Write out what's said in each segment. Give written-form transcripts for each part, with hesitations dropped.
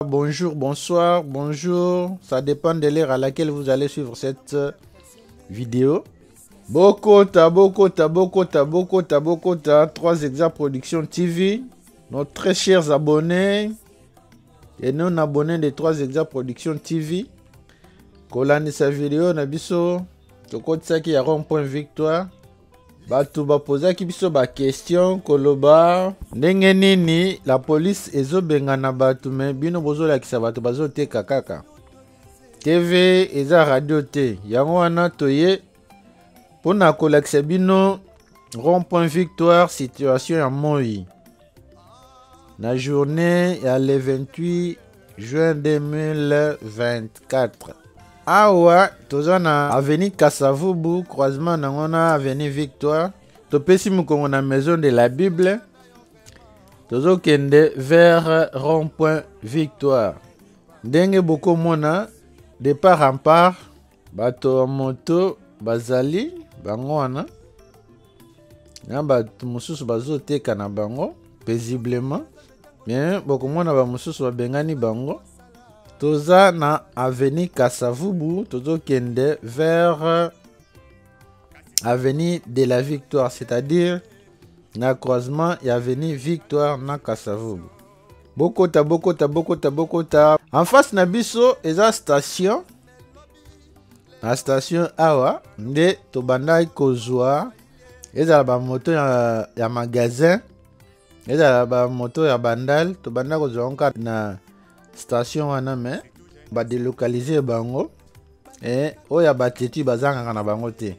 Bonjour, bonsoir, bonjour. Ça dépend de l'heure à laquelle vous allez suivre cette euh, vidéo. Bokota, Bokota, Bokota, Bokota, Bokota, 3 Exa Production TV. Nos très chers abonnés et non abonnés de 3 Exa Production TV. Kolandisa vidéo na biso tokotisaki ya rond point victoire Bato bapozaki biso ba question koloba ndenge nini la police ezobengana bato me bino bozolakisa bato bazoteka kaka. TV eza radio te, yango wana toye mpona kolakisa bino rond point victoire situation ya moi na journée ya le 28 juin 2024. Awa toza na avenue Kasavubu, croisement nango na avenue Victoire. Topesi mokongo na maison de la Bible, tozokende vers rond point Victoire. Ndenge bokomona de part en part bato ya moto bazali bango wana na bato mosusu bazoteka na bango paisiblement, mais bokomona bamosusu babengani bango. Toza na avenue Kasavubu, tozokende vers avenue de la Victoire, c'est-à-dire na croisement ya avenue Victoire na Kasavubu. Bokota, bokota, bokota, bokota. En face na biso eza station. Na station awa nde tobandaki kozwa ezala bamoto ya, ya magasin, ezala bamoto ya bandal, tobanda kozwa yango kaka na station wana, me badelocalize bango e oyo ya bateti bazangaka na bango te.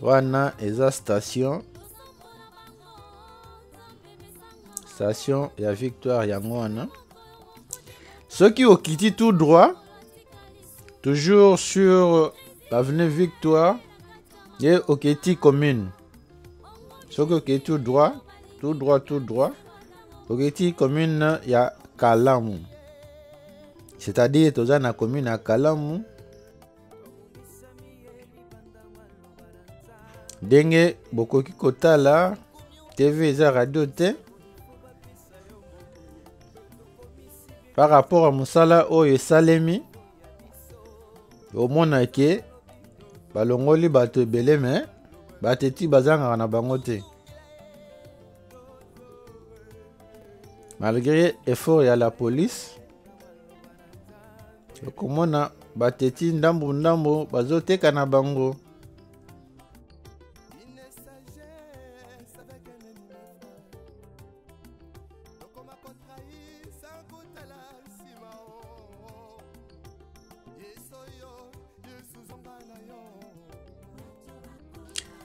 Wana eza station, station ya Victoire yango wana. Soki okiti tout droit, toujours sur l'avenue Victoire, ye okiti commune. Soki okiti tout droit, tout droit, tout droit, okiti commune ya Kalamu. C'est-à-dire toza na commune ya Kalamu. Ndenge bokoki kotala TV eza radio te. Par rapport à mosala oyo esalemi, omona ke balongoli bato ebele, me bateti bazangaka na bango te. Malgré effort ya la police, okomona bateti ndambu ndambu bazoteka na bango.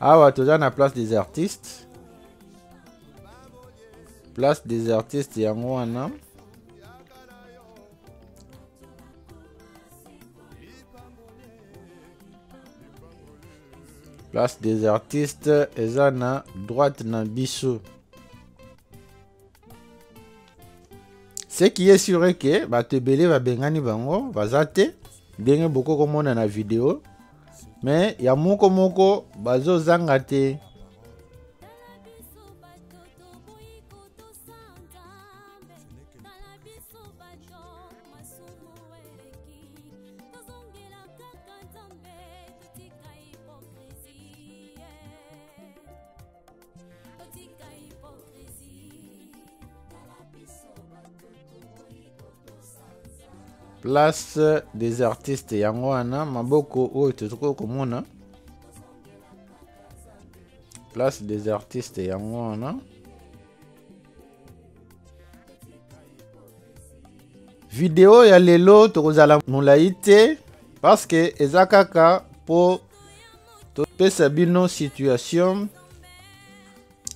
Awa toza na place des artistes, place des artistes yango wana. Place des artistes eza na droite na biso. Ce qui est sûr est que bato ebele babengani bango baza te, ndenge boko komona na video, mais ya moko moko bazozanga te. Place des artistes yango wana, maboko oyo tozokoki komona place des artistes yango wana. Video ya lelo tokozala molai te parce que eza kaka po topesa bino situation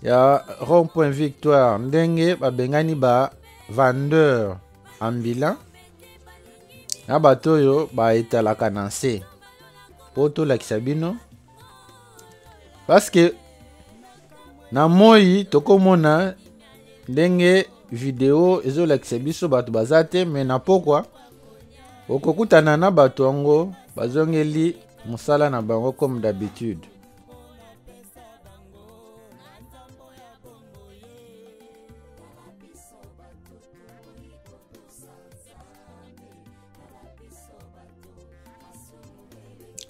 ya rond point Victoire, ndenge babengani ba vendeur ambulant na bato oyo baetalaka na nse, po tolakisa bino Parce que na moi tokomona ndenge video ezolakisa biso bato baza te, me na pokwa okokutana na bato yango bazongeli mosala na bango comme d'habitude.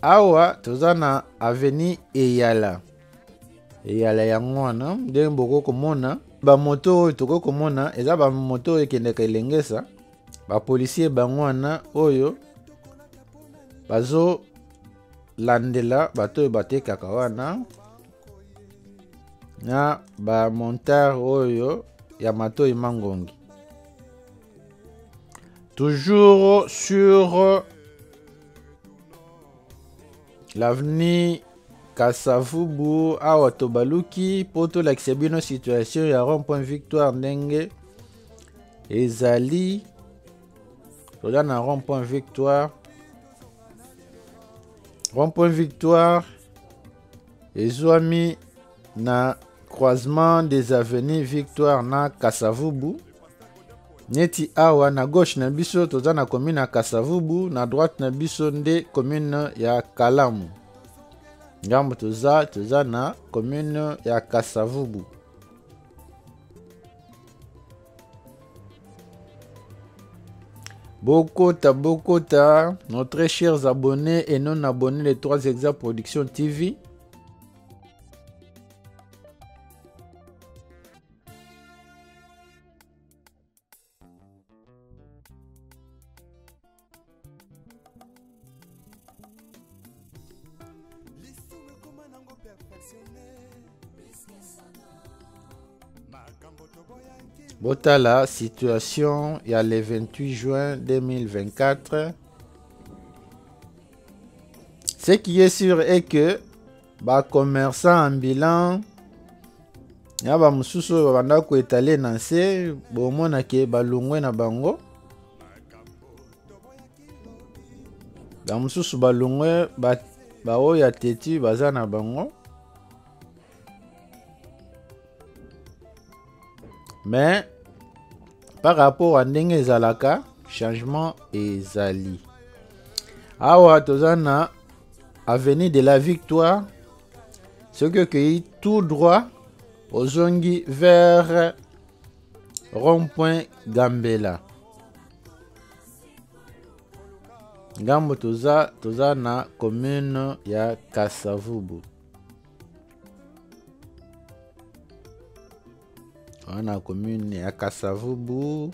Awa toza na avenue Eyala. Eyala yango wana ndenge bokoki komona bamoto oyo tokoki komona eza bamoto oyo ekendeka elengesa bapolisier bango wana oyo bazolandela bato oyo batekaka wana na bamontard oyo ya matoi mangongi. Toujours sur l'avenue Kasavubu, awa tobaluki po tolakisa bino situation ya rond-point Victoire ndenge ezali. Toza na rond-point Victoire. Rond-point Victoire ezwami na croisement des avenues Victoire na Kasavubu. Neti awa na gauche na biso toza na commune ya Kasavubu, na droite na biso nde commune ya Kalamu. Ngambo toza na commune ya Kasavubu. Bokota, bokota, nos très chers abonnés et non abonnés de 3 Hexa Production TV. Botala situation ya le 28 juin 2024. Ce qui est sûr est que ba commerçant ambulant ya ba mosusu oyo babanda koetale na nse, bomona ke balongwe na bango, ba mosusu balongwe, baoyo ya teti baza na bango, mais par rapport à ndenge ezalaka changement ezali. Awa toza na avenue de la Victoire, soki okei tout droit ozongi vers rond-point Gambela. Ngambo toza na commune ya Kasavubu. Wana commune ya Kasavubu.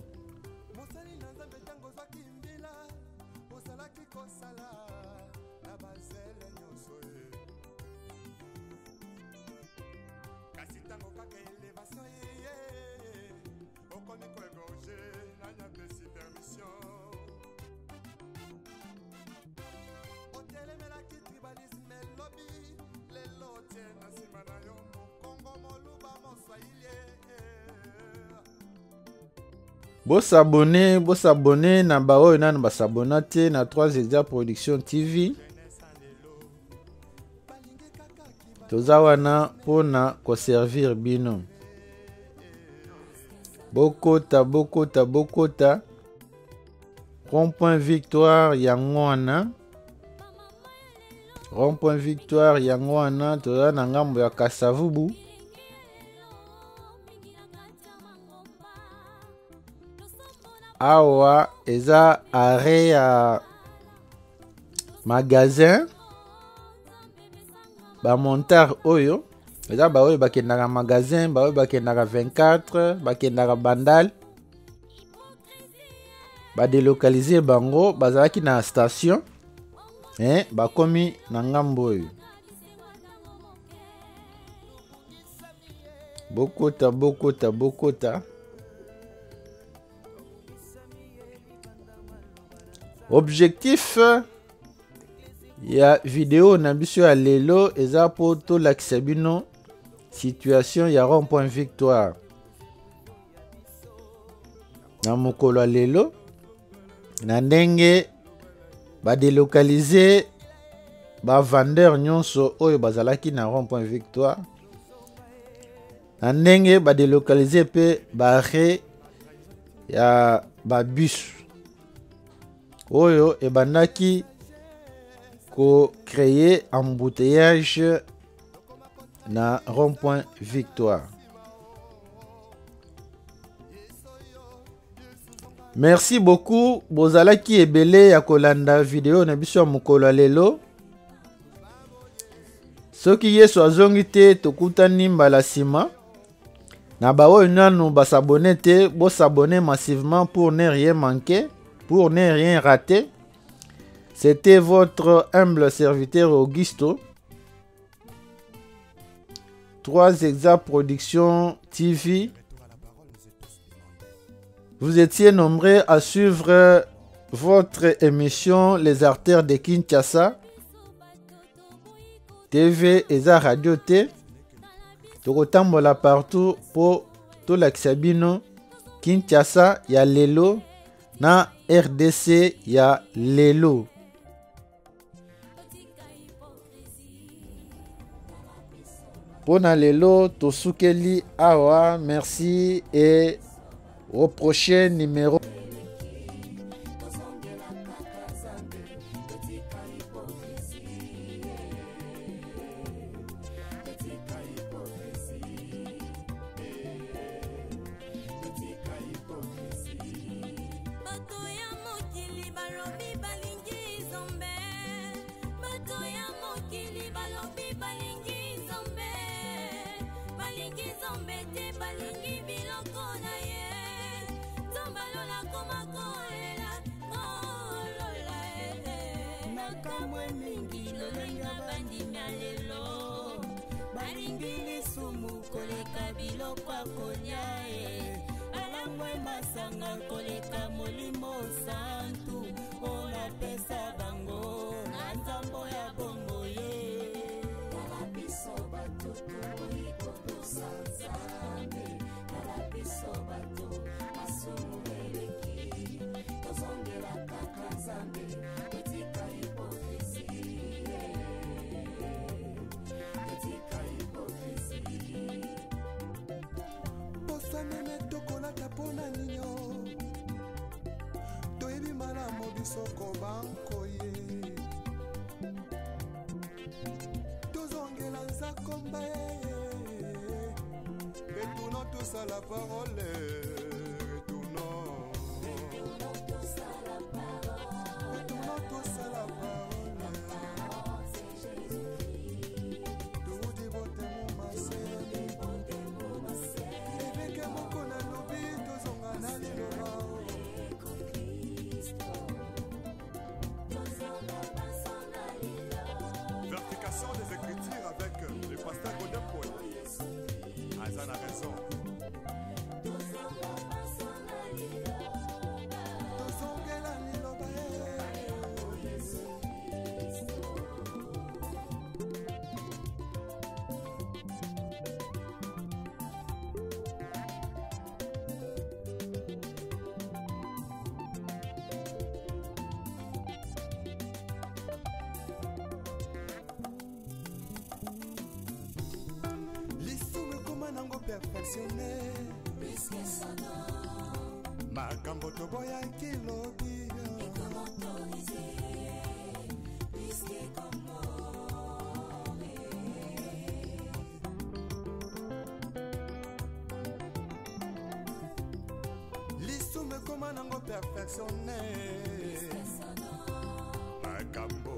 Bosabone, bosabone na baoyo nanu basabona te na 3 Hexa Production TV. Toza wana mpona koservir bino. Bokota, bokota, bokota. Rond-point Victoire yango wana. Rond-point Victoire yango wana, toza na ngambo ya Kasavubu. Awa eza arrêt ya magasin. Ba montard oyo eza ba oyo bakendaka magasin, ba oyo bakendaka 24, bakendaka Bandal. Ba délocaliser bango, bazalaki na station, hein, bakomi na ngambo oyo. Bokota, bokota, bokota. Objectif ya vidéo na biso ya lelo eza po tolakisa bino situation ya rond-point Victoire. Na mokolo ya lelo, na ndenge ba délocaliser ba vendeur nyonso oyo bazalaki na rond point Victoire, na ndenge ba delocaliser pe ba arrêt ya ba bus oyo ebandaki ko créer embouteillage na rond-point Victoire. Merci beaucoup bozalaki ebele ya kolanda video na biso ya mokolo ya lelo. Soki Yesu azongi te, tokutani mbala nsima. Na baoyo nanu basabone te, bosabone massivement pour ne rien manquer, pour ne rien rater. C'était votre humble serviteur Augusto. 3 Exa Production TV. Vous étiez nombreux à suivre votre émission Les Artères de Kinshasa. TV eza radio te. Tokotambola partout po tolakisa bino Kinshasa ya lelo na RDC ya lelo. Pona lelo tosukeli awa, merci et au prochain numéro. La parole, retournons. Retournons tous à la parole. Évêque moko na lobi tozonga na liloba. Vérification des Écritures avec le pasteur Godin Paul. Aza na raison. Tozongela liloba. Lisumu ekoma nango perfectionné. Makambo toboyaki lobi. Lisumu ekoma nango perfectionné. Makambo